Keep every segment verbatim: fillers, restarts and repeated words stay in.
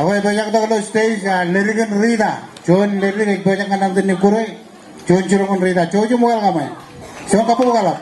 Ekwe, ej pojak tok ilo stage, ah, Ledikin Rita. Juon ledik ej pojak ñan aṃ ten ikkure. Juon jiroñ in Rita. Jouj im welcome e. Juon kabbokbok eḷap.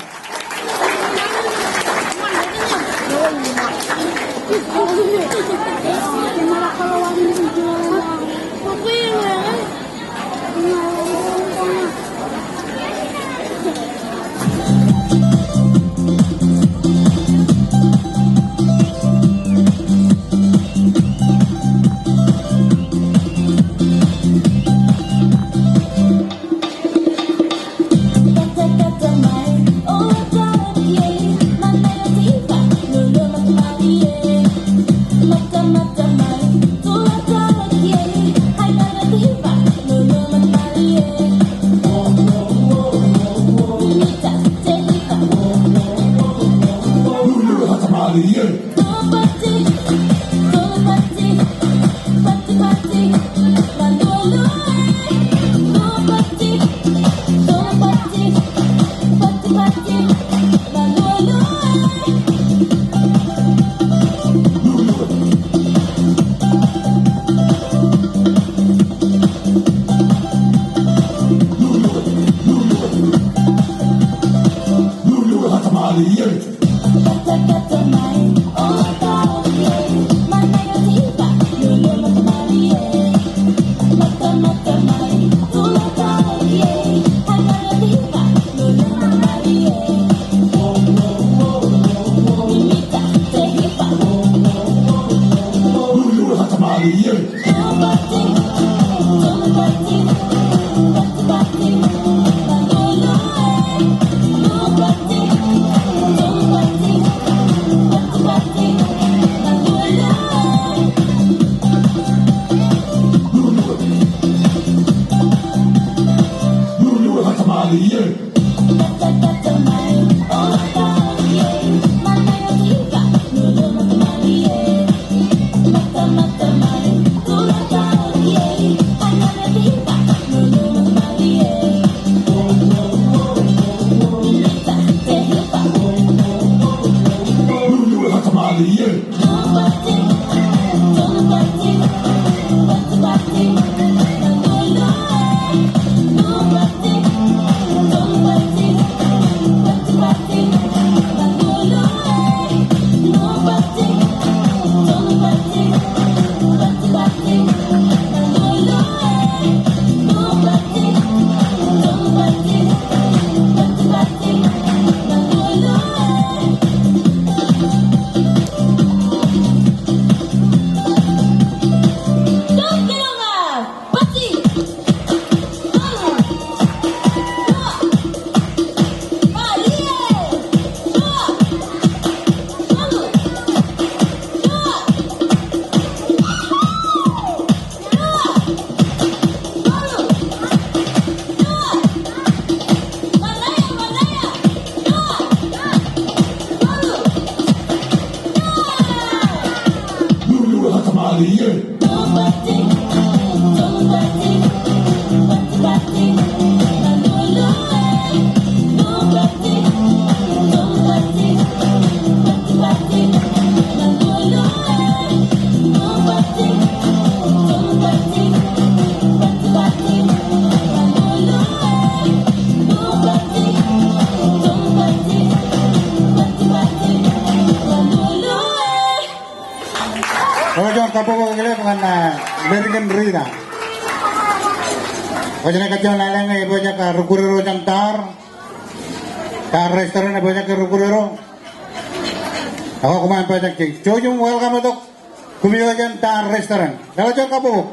Ej juon kabbokbok eklep ñan, ah, Ledikin Rita. Kwōj naaj kajjioñ lale ñe epojak, ah, Rukurero jān tar. Tar restaurant epojak ke Rukurero. Ak koṃ epojak ke. Jouj im welcome tok. Kumi eo jān tar restaurant. Eḷap juon kabbokbok.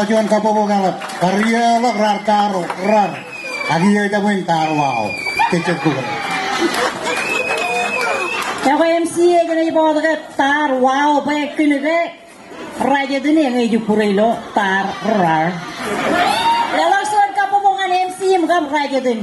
Juon kabbokbok eḷap, kariaḷọk raar taro raar. Ak iiō ejabwe in tar wow. Kejjab kukōt. Ekwe M C A kōn ej bōktok ke tar wow bwe kōn ke Rajetin eñin ej bōro ilo tar raar. Leḷọk juon kabbokbok ñan M C im kab Rajetin.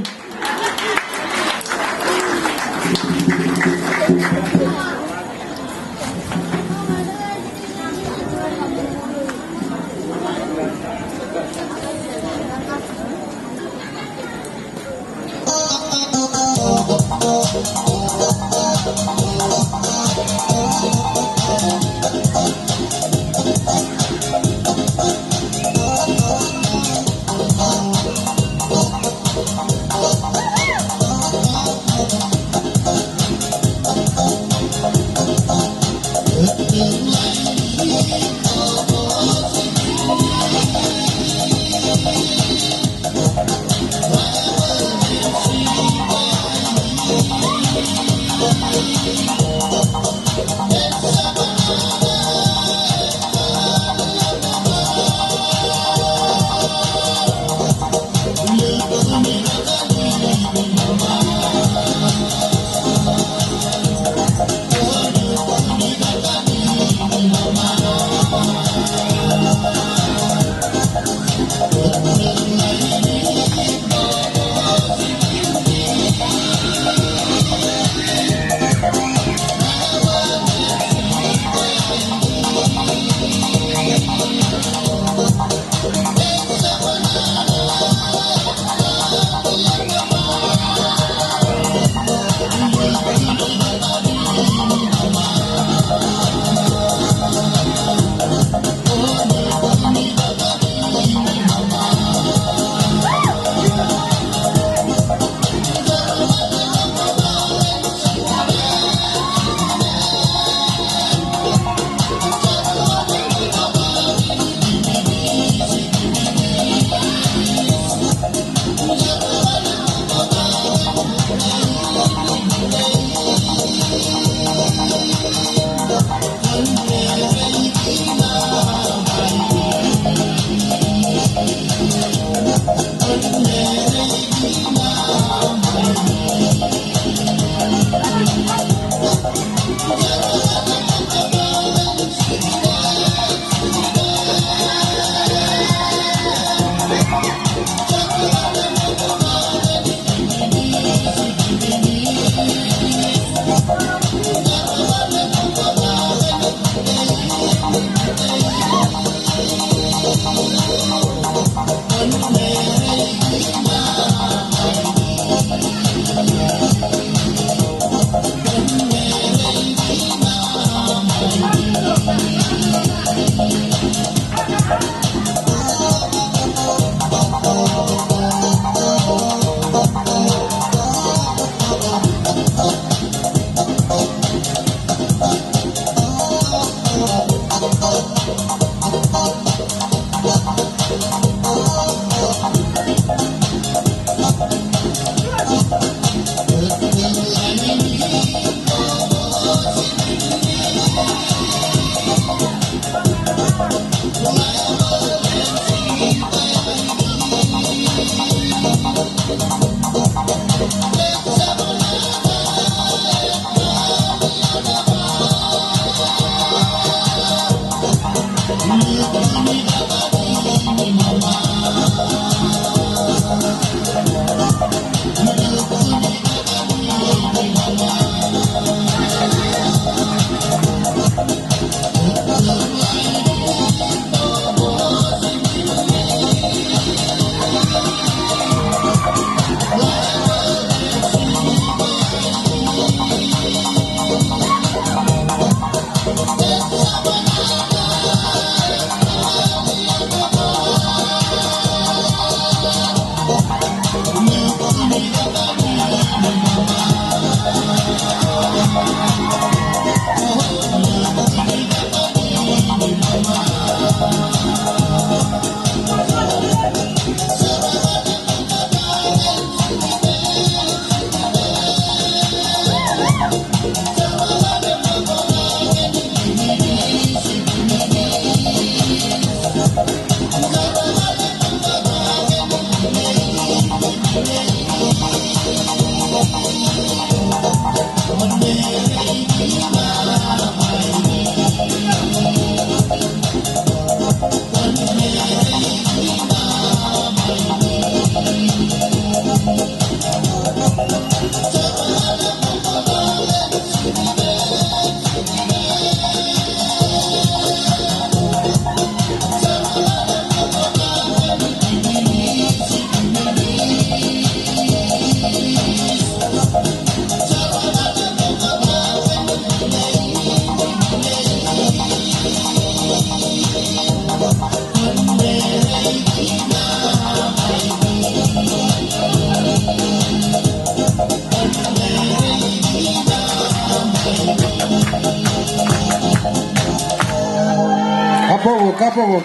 Kabbokbok.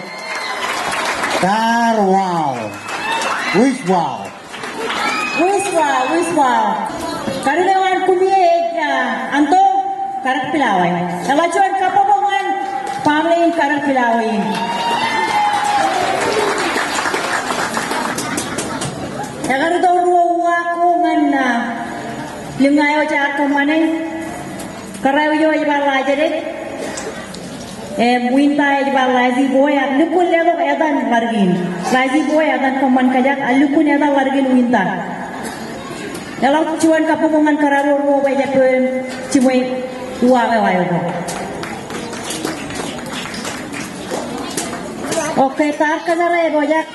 Tar wow. Wis wow. Wis wow, wis wow. Karuo eo an kumi ej, ah, Anto Karakpilawa. Eḷap juon kabbokbok ñan family in Karakpilawa in. Ekar itok ruo uwaak ko ñan, ah, limña eo jaar kōṃṃane. Kōrā eo ej bar Lajedet. Im Winta ej bar Lajedet, ak lukkuun letok etan ḷaddik in. Lajedet etan kōṃṃan kōjak, ak lukkuun etan ḷaddik in Winta. Eḷap juon kabbokbok ñan kōrā eo ruo bwe ejjab pojak im jiṃwe uwaak eo aō ko. Okay, tar kōjara epojak.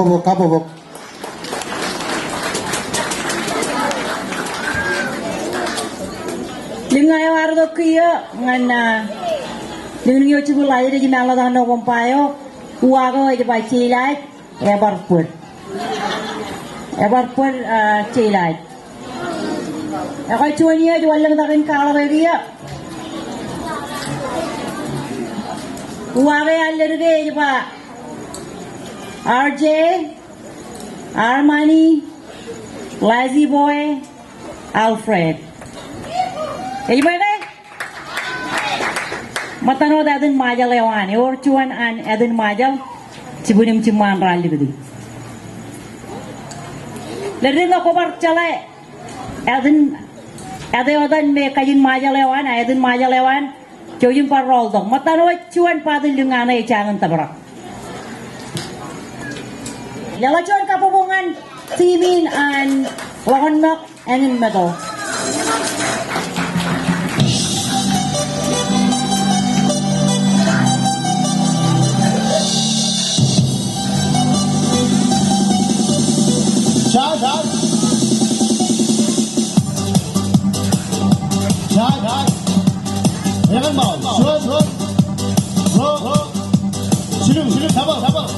Kabobok, kabobok. Lōñ eo ear itok kiiō ñan, ah, lōñ eo jibwilḷọk ej maroñ ḷọk ilo ṃōṃba eo. Uwaak eo ej ba Jeilaaj, ebar bōd. Ebar bōd, ah, Jeilaaj. Ekwe juon iiō ej wanlōñtak in kwaḷọk eok iiō. Uwaak eo ear ledik ej ba R J, Armani, Lazy Boy, Alfred. Ej ba ke? Ṃōttan wōt ātin Ṃajeḷ eo an, ewōr juon an ātin Ṃajeḷ, jibwin im jiṃṃa an raar likūti. Ledik ñe kwō bar jeḷā ātin, āt eo etan me kajin Ṃajeḷ eo an, ātin Ṃajeḷ eo an, jouj im bar rọọltok. Ṃōttan wōt juon baatin lōñ eo an ej jañin tōprak. Leḷọk juon kabbokbok ñan team in an Ḷōkōnnọk Āñinmeto. Jab, jab. Jab, jab. Ekan bal. Suwab, suwab. Ro, ro. Swilu, swilu, tabōḷ, tabōḷ.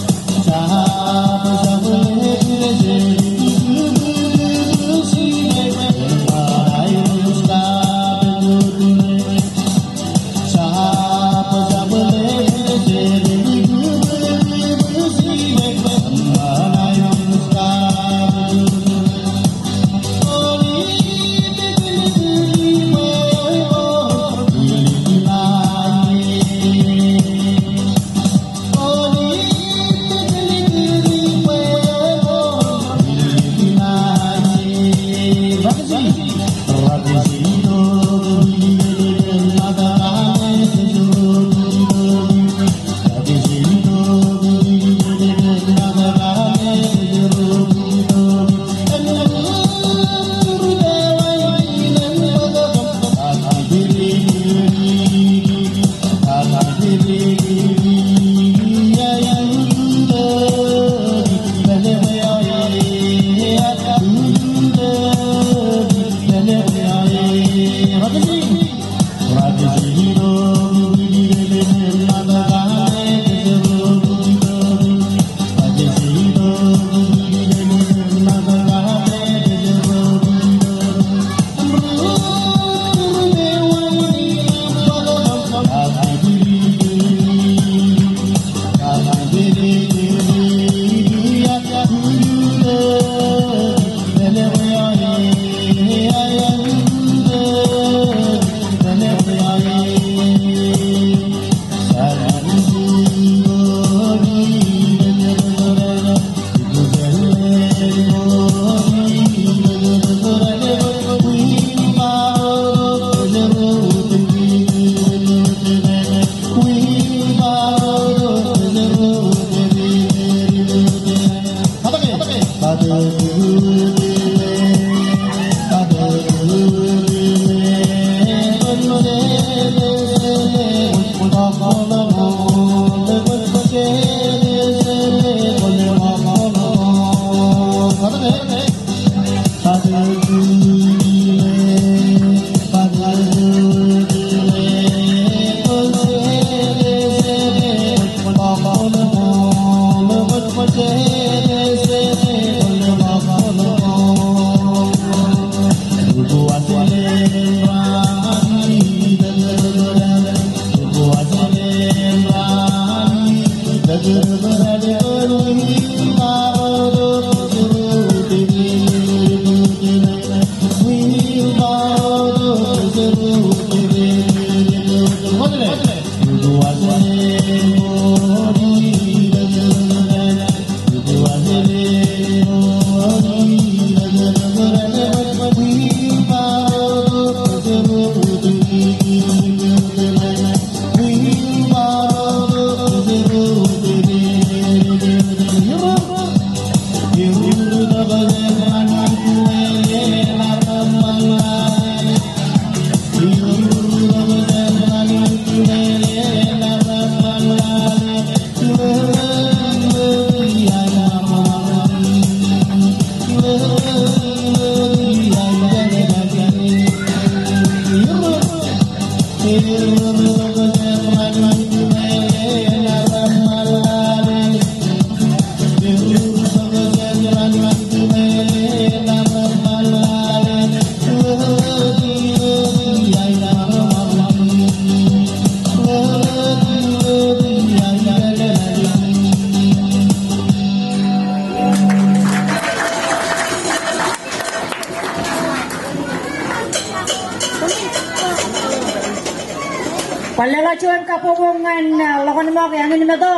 Bar leḷọk juon kabbokbok ñan, ah, Ḷokanmọk Eañin Meto.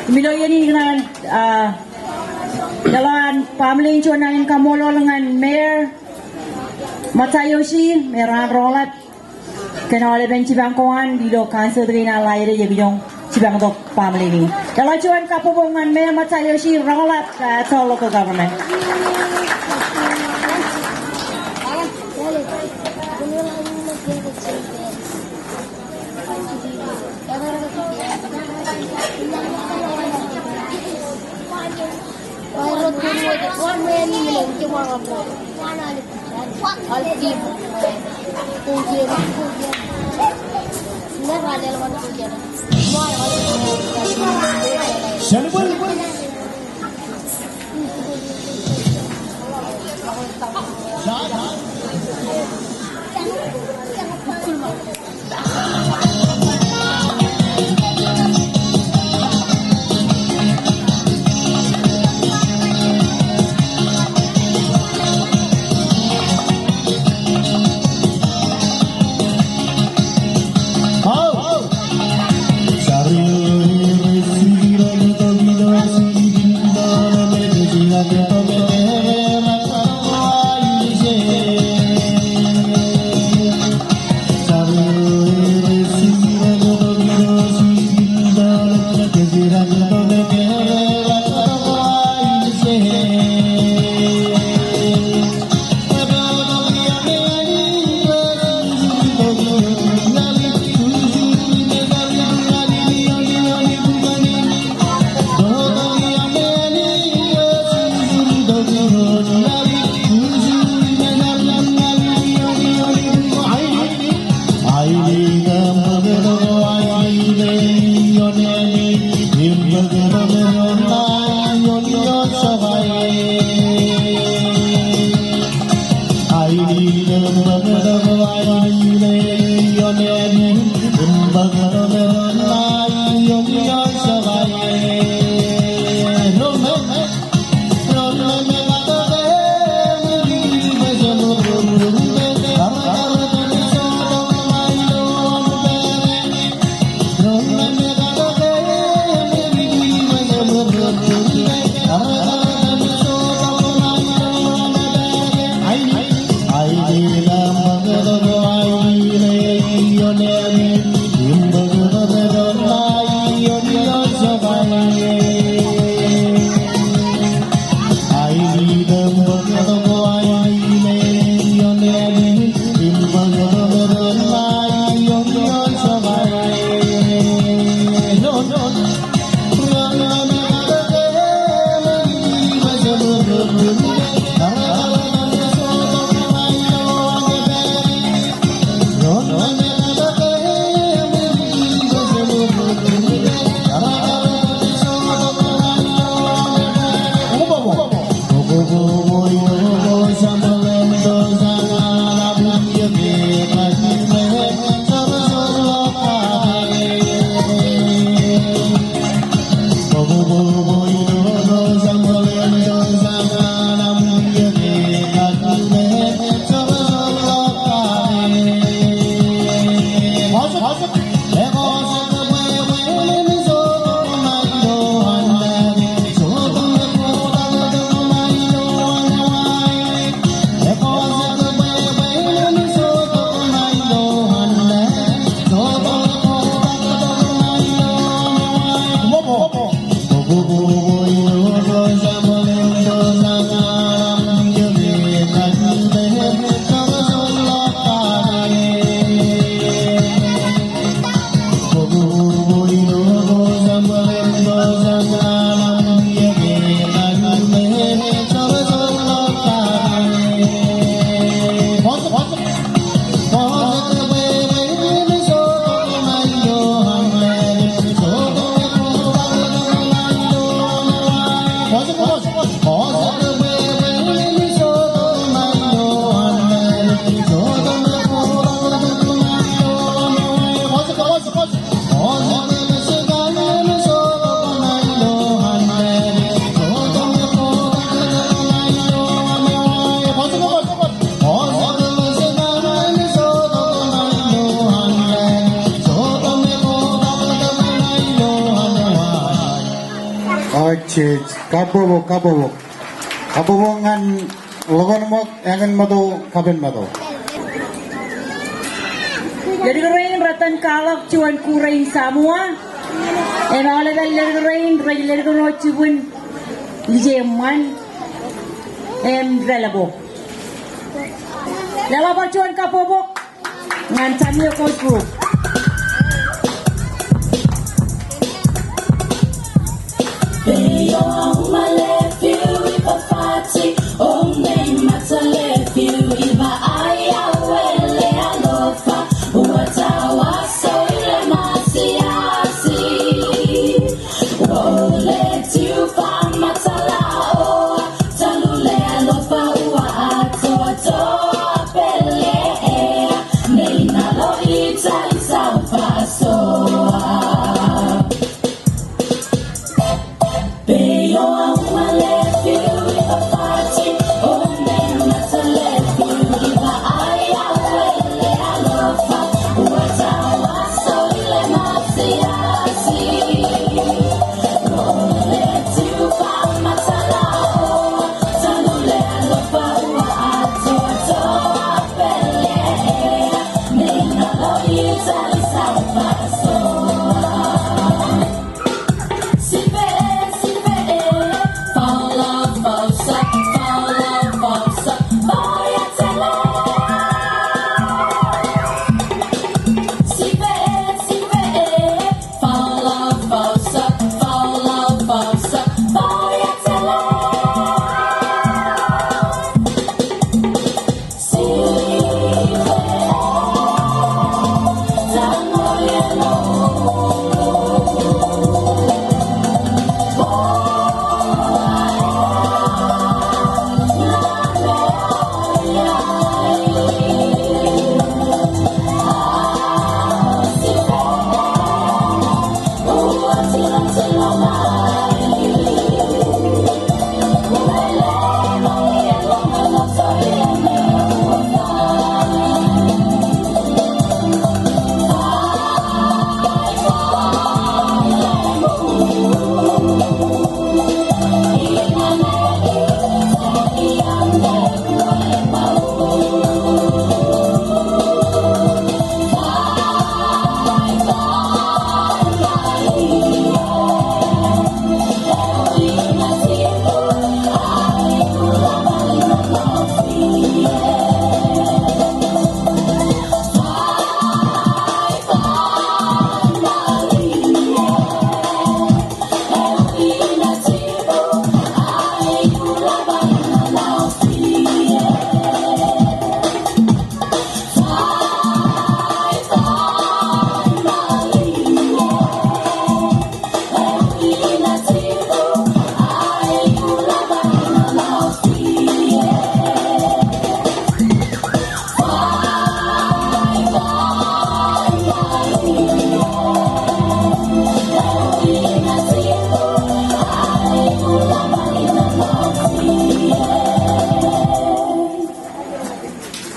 Im ilo iien in ikōṇaan, ah, leḷọk an baaṃle in juon nañinkaṃṃoolol ñan Mayor Matayoshi, Mayor an Rongelap, kōn aolepen jipañ ko an ilo concert kein an Ḷaerej ej jipañ tok baaṃle in. Leḷọk juon kabbokbok ñan Mayor Matayoshi, Rongelap, ah, Atoll Local Government. Jej kabbokbok, kabbokbok. Kabbokbok ñan Ḷōkōnṃōk, Eñinmāto, Kapenmāto. Leddik rein retten kwaḷọk juon kūr in Samoa. Im aolepen leddik rein rej leddik ro jibwin Lijeṃṃan im Rālōbo. Leḷọk bar juon kabbokbok ñan Tamio Coast Group.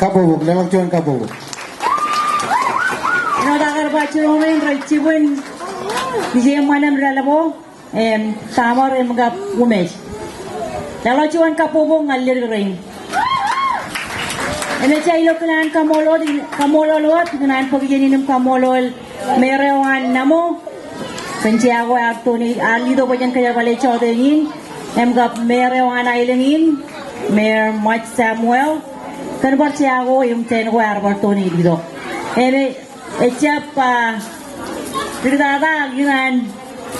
Kabbokbok, leḷọk juon kabbokbok. Āinwōt aō kar ba jilñoul rein rej jibwin Lijeṃṃan im Rālōbo im Tōmor im kab Umesh. Leḷọk juon kabbokbok ñan leddik rein. Im ejja ilo kōṇaan kaṃṃoolol, kaṃṃoolol wōt, ikōṇaan bōk iien in im kaṃṃoolol Mayor eo an Namo kōn jea ko ear tone, ear letok bwe jen kōjerbale jota in, im kab Mayor eo an aelōñ in, Mayor Maj Samuel, kōn bar jea ko im jān ko ear bar tone letok. Im e- Ejjab, ah, dik tata, ikōṇaan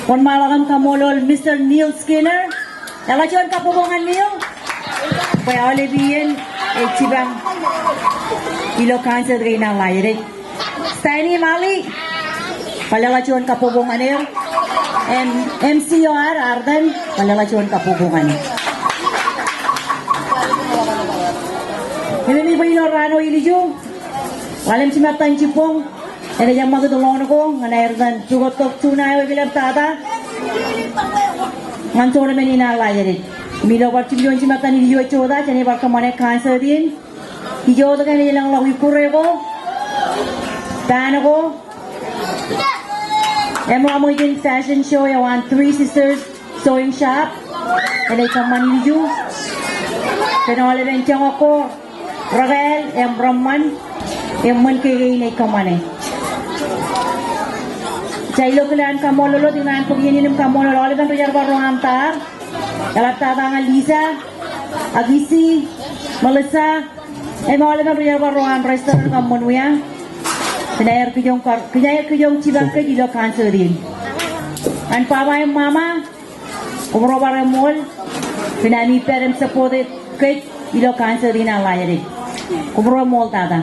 wōnṃaanḷọk im kaṃṃoolol Mister Neil Skinner. Leḷọk juon kabbokbok ñan Neil. Bwe aolep iien ej jipañ ilo concert kein an Ḷajedej. Stanley Mali. Bar leḷọk juon kabbokbok ñan er. Im MC eo ad, Arden. Bar leḷọk juon kabbokbok ñan er. Im eṃṃan bwe ilo raan eo ilju, ḷalem jimattan jibboñ, enaaj eṃṃakūt ḷoon ko ñan aer iten pukot tok juon eo eklep tata ñan tournament in an Ḷajedej. Im ilo bar jibboñ jimattan ilju ej jota, jān e bar kōṃṃane concert in, ijo tok enaaj lōñḷọk ikkure ko, band ko, im ḷōmṇak in fashion show eo an Three Sisters Sewing shop, enaaj kōṃṃan ilju. Kōn aolepen joñak ko rekāāl im reṃṃan, eṃṃan ke kein ej kōṃṃane. Ij ilo kilen kaṃṃoolol wōt, ikōṇaan bōk iien in im kaṃṃoolol aolepen ri-jerbal ro aṃ tar. Eḷap tata ñan Lisa, Akisi, Melissa, im aolepen ri-jerbal ro aṃ rej jar kab ṃōn wia. Kōn aer kijoñ kar, kōn aer kijoñ jipañ kōj ilo concert in. Ñan baba im mama, koṃro bar eṃool, kōn ami pād im support e kōj ilo concert in an Laḷ Edej. Koṃro eṃool tata.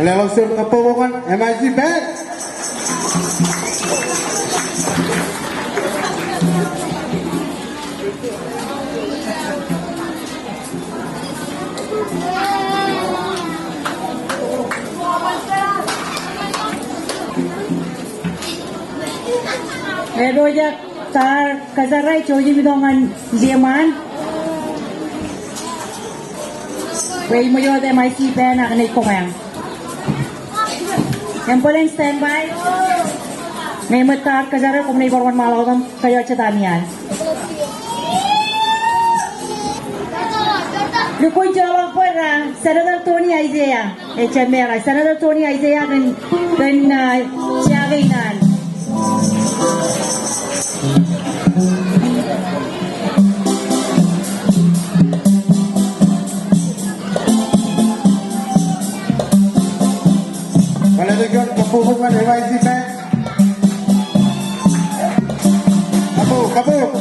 Leḷọk jar kabbokbok ñan M I C band. Ej pojak tar kōjerae, jouj im itok ñan ijeṃaan. Bwe eṃōj wōt M I C band ak naaj koṃeañ. Ambulance standby. Ñe eṃōj tar kōjerae, koṃ naaj bar wōnṃaanḷọk wōt im kōjwōj jitaaṃ iaan. Lukkuun joḷọk bōd, uh, Senator Tony Isaiah. Ej jab meḷeḷe, Senator Tony Isaiah kōn, kōn, uh, jake in an. Wōn ej jar kabbokbok ñan M I C band. Kabbokbok, kabbokbok.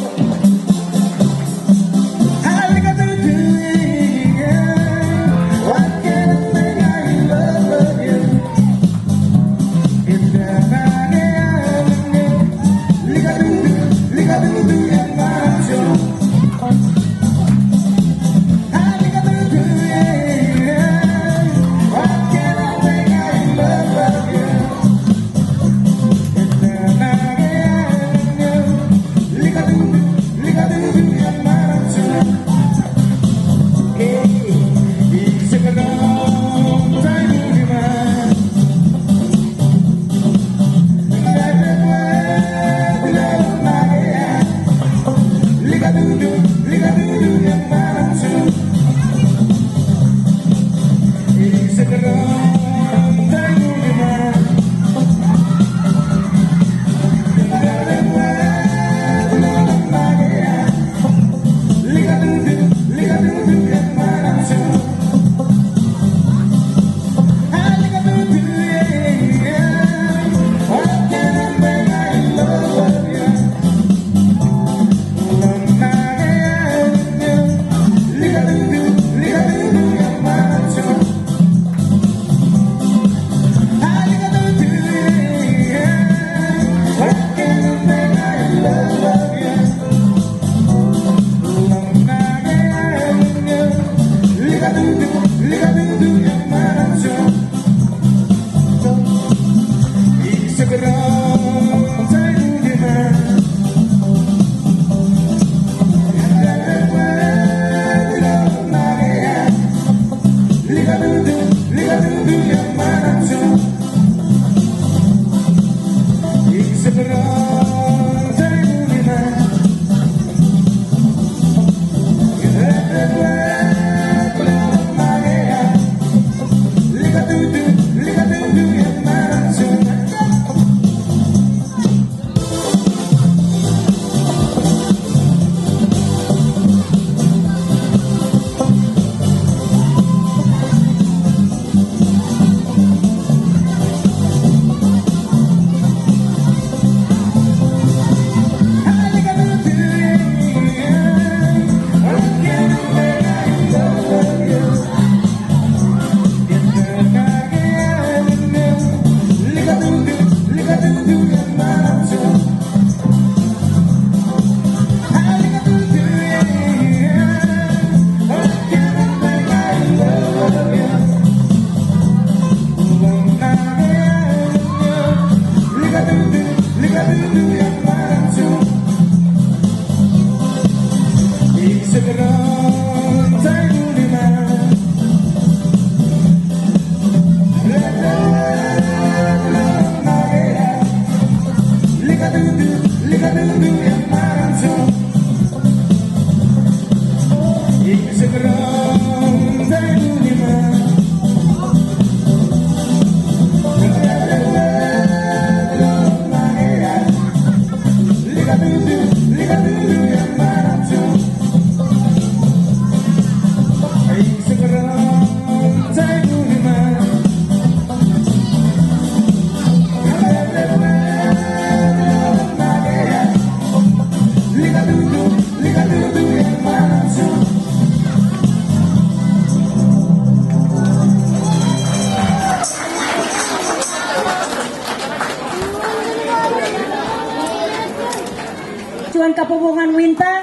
Kabbokbok ñan winter.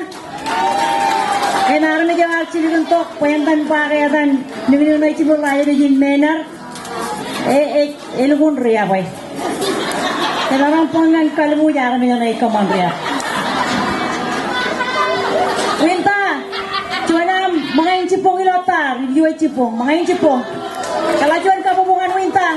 Im armej eo ear jilkintok bwe etan ba ke etan niñniñ eo ej jino ḷalem in menar. E, e, elukkuun riab eo. Eḷaññe bar ñan kalbuuj armej eo ej kōṃṃan riab. Winter, juon aṃ ṃōñā in jibboñ ilo tar, ilo jibboñ, ṃōñā in jibboñ. Eḷap juon kabbokbok ñan winter.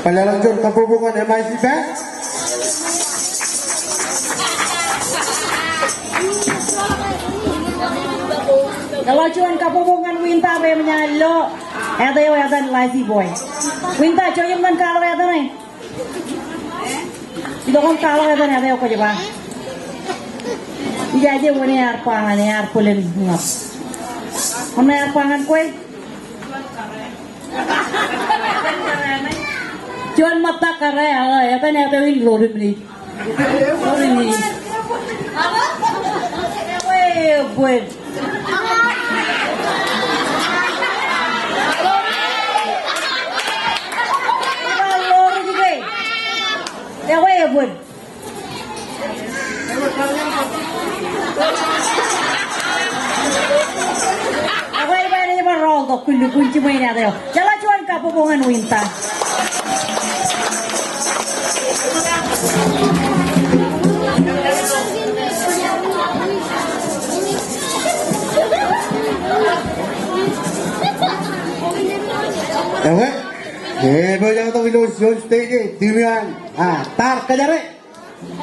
Bar leḷọk juon kabbokbok ñan M I C band. Eḷap juon kabbokbok ñan Winter im ñan lo āt eo etan Lazy Boy. Winter, jouj im ñan kwaḷọk etan e. Itok im kwaḷọk etan āt eo kwōj ba. Ijaje wōn ear ba ñan ear bōlen ñan. Wōn ear ba ñan kwe? Juon ṃōttan kōrā, etan āt eo in Ḷorimjej. Ḷorimjej. Ekwe ebōd. Ekwe ebōd. Ekwe, ij ba enaaj bar rooltok kōn lukkuun jiṃwe in āt eo. Jeḷā juon kabbokbok ñan Winter. Ekwe, epojak tok ilo juon stage e, timian, a, Tar Kōjare.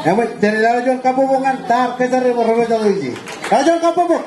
Eṃōj, jen leḷọk juon kabbokbok ñan Tar Kōjare bar epojak tok ije. Leḷọk juon kabbokbok.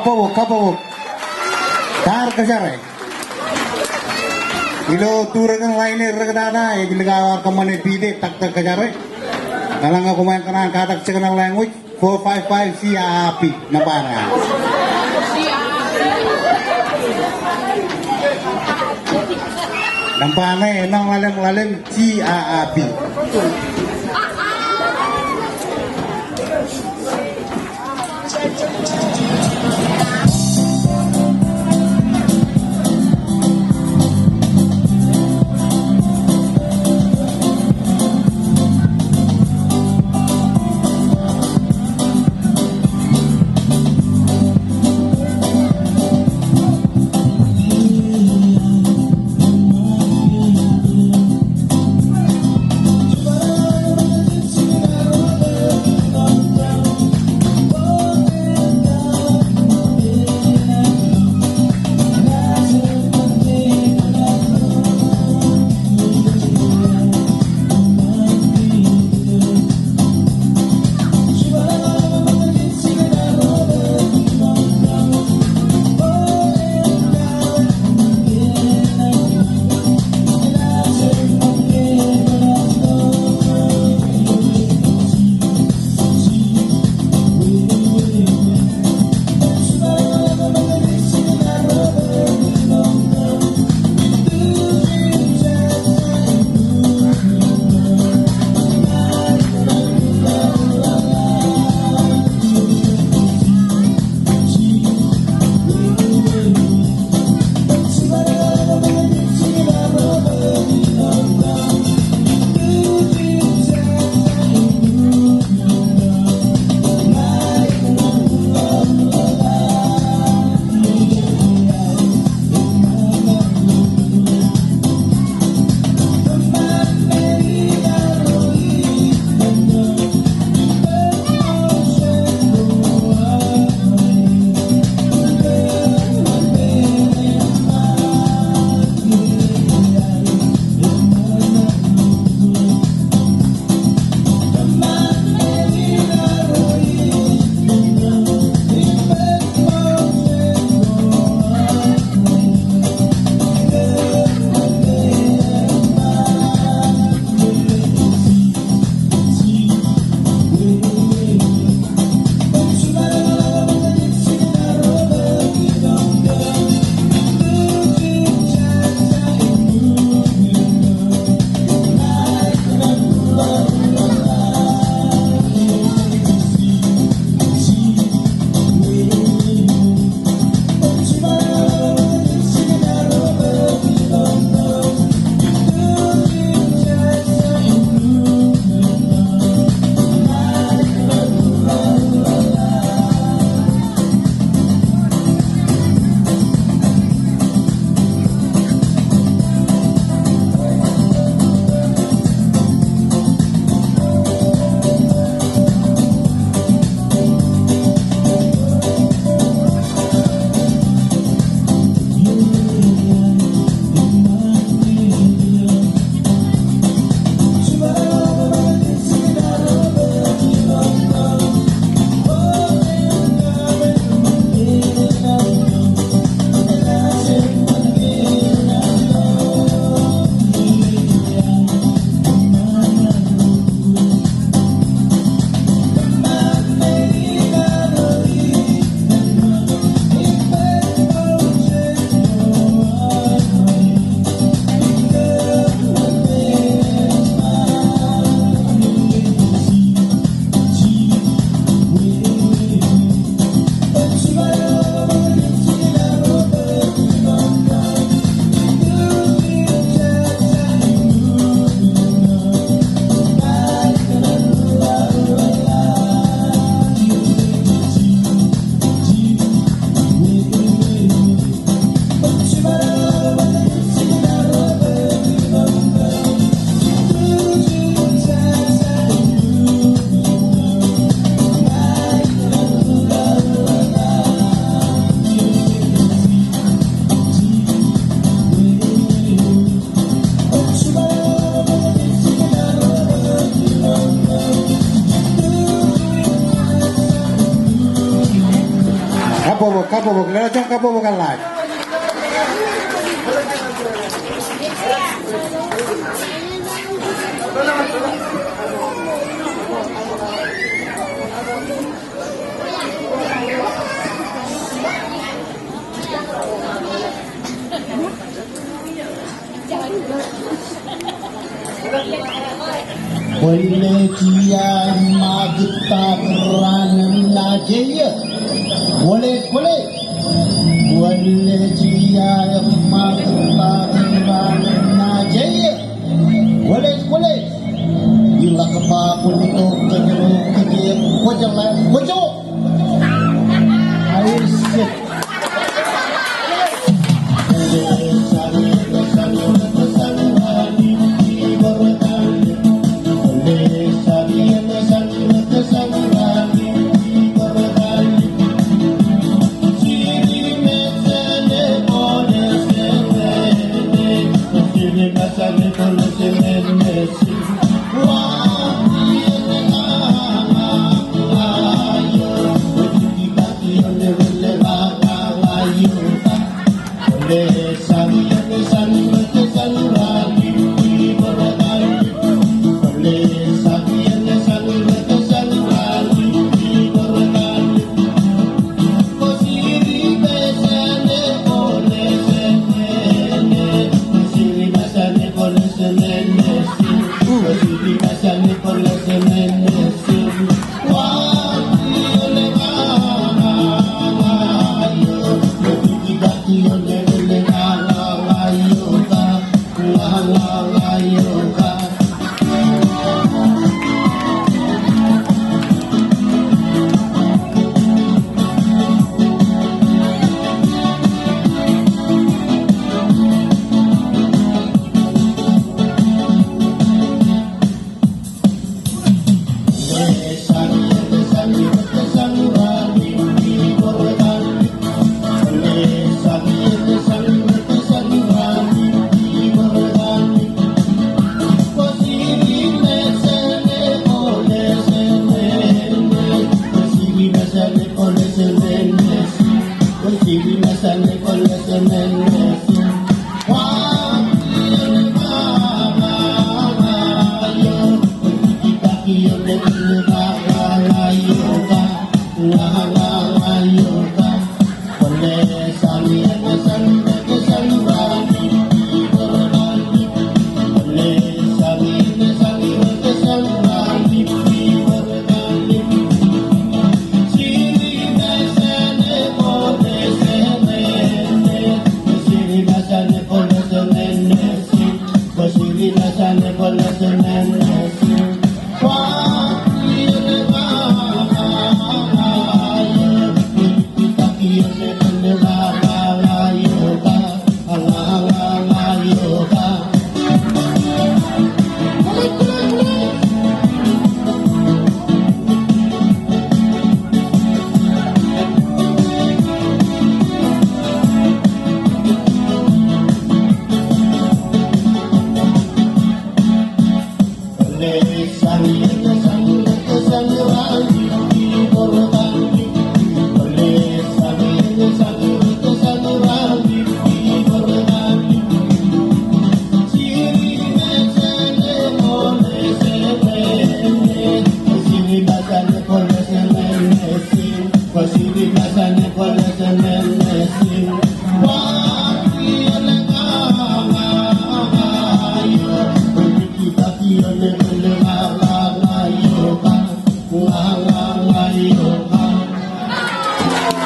Kabbokbok, kabbokbok. Tar Kōjare. Ilo turōk in line e rektata, ej likao ar kōṃṃane pite, Doctor Kōjare. Eḷaññe koṃ kōṇaan katak second language, four five five C R R P, nōṃba ṇe. Nōṃba ṇe, āinwōt ḷalem, ḷalem, C R R P. Kabbokbok, kabbokbok, leḷọk juon kabbokbok eḷḷā. Kwōle jiaer ṃakūttak raan ṇa jeje. Kwōle, kwōle. Kwōle jiaer ṃakūttak raan ṇa jeje. Kwōle, kwōle. Iḷak ba kwōn tok kōjro kōj, kwōjeḷā, kwōjo. Aisek.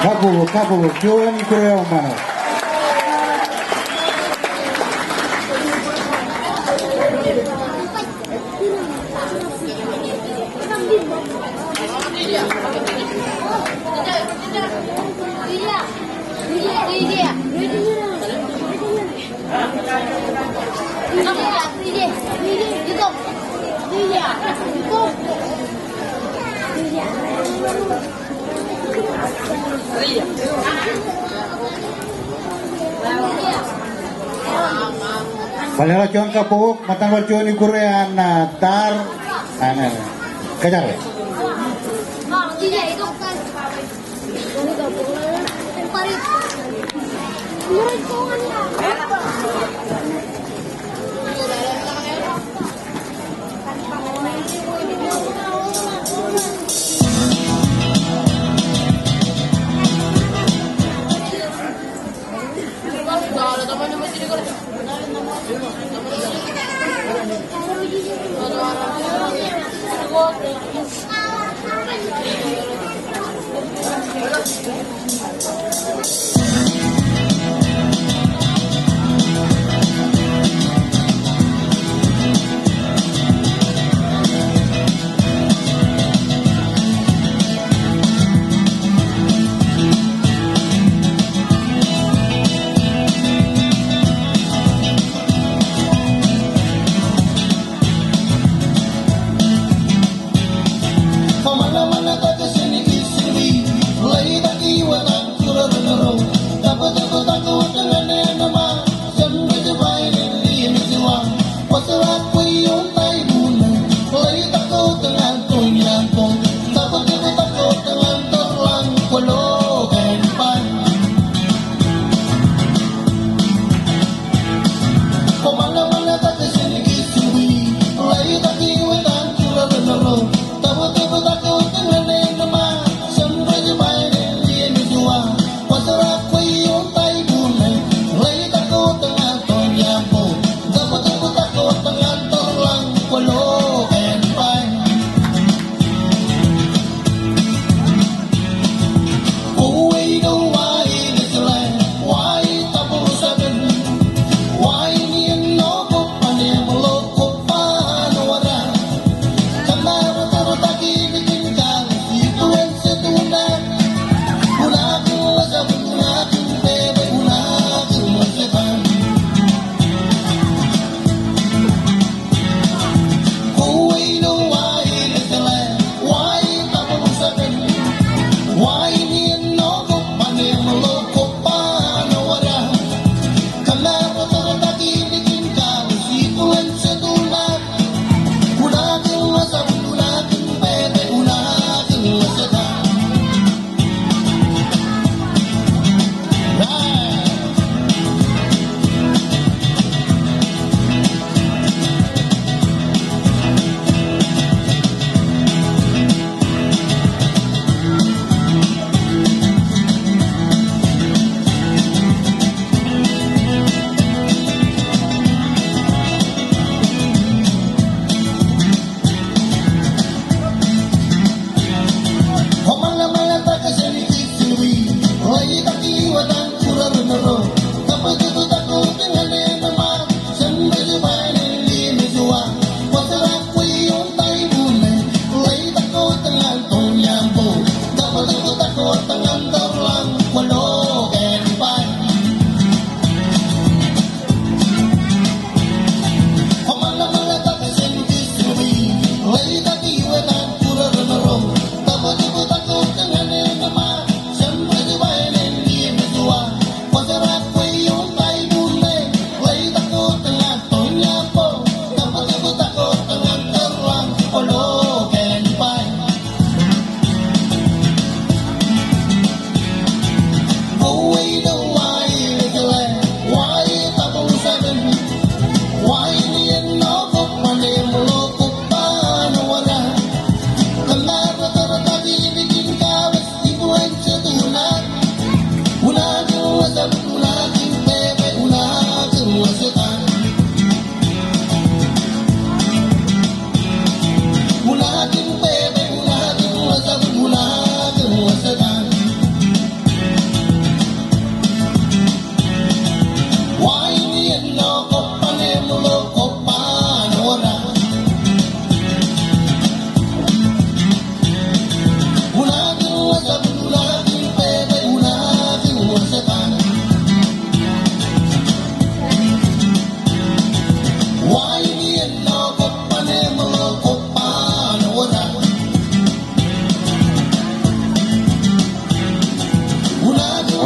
Kabbokbok, kabbokbok, juon ikkure eo ṃanit. Bar juon kabbokbok, ṃōttan bar juon ikkure an, ah, tar, an, ah, kōjatdikdik.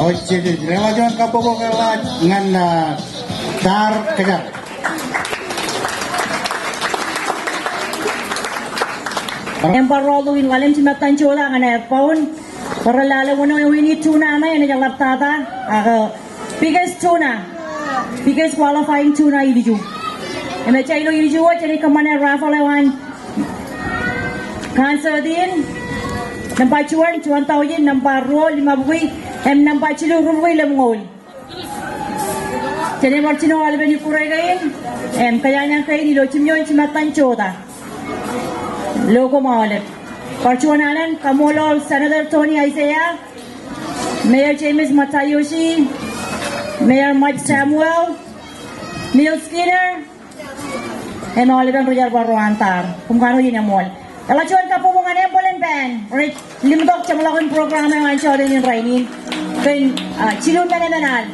Eo, jeje, jeje. Ñe ḷak juon kabbokbok eo ḷak ñan, ah, tar kōjak. Im bar rọọltok in ḷalem jimettan jota ñan aer bound. Bar lale wōn eo eñin tuna ṇe enaaj ḷaptata, ak biggest tuna, biggest qualifying tuna ilju. Im ej ilo ilju eo jenaaj kōṃṃane raffle eo an concert in. Nōṃba juon, juon taujin, nōṃba ruo, limabukwi, im nōṃba jilu, rubukwi lemñoul. Jenaaj bar jino aolepen ikkure kein im kōjañjañ kein ilo jimjuon jimattan jota. Lo koṃ aolep. Bar juon alen kaṃṃoolol Senator Tony Isaiah, Mayor James Matayoshi, Mayor Mike Samuel, Neil Skinner, im aolepen ri jerbal ro an tar. Koṃ kanooj in eṃool. Eḷak juon kabbokbok ñan Embōlen Band rej limtok jeṃḷọkin program eo an jota in rainin kōn, ah, jilu men eṃṃan al.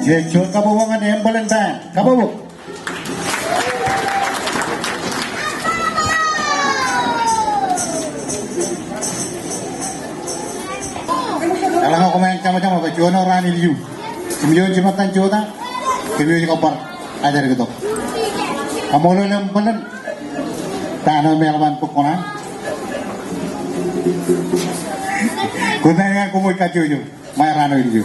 Ej juon kabbokbok ñan empeḷen Paan. Kabbokbok. Eḷaññe koṃ en jamajaṃ bwe juon eo raan ilju, kōm ej juon jimettan jota, kōm ej kab bar ajerakitok. Kaṃṃoolol empeḷen Paan eo im eḷap an bōk kuṇaan. Kōn ṇa ñan koṃ ej kajjojo ṃae raan eo ilju.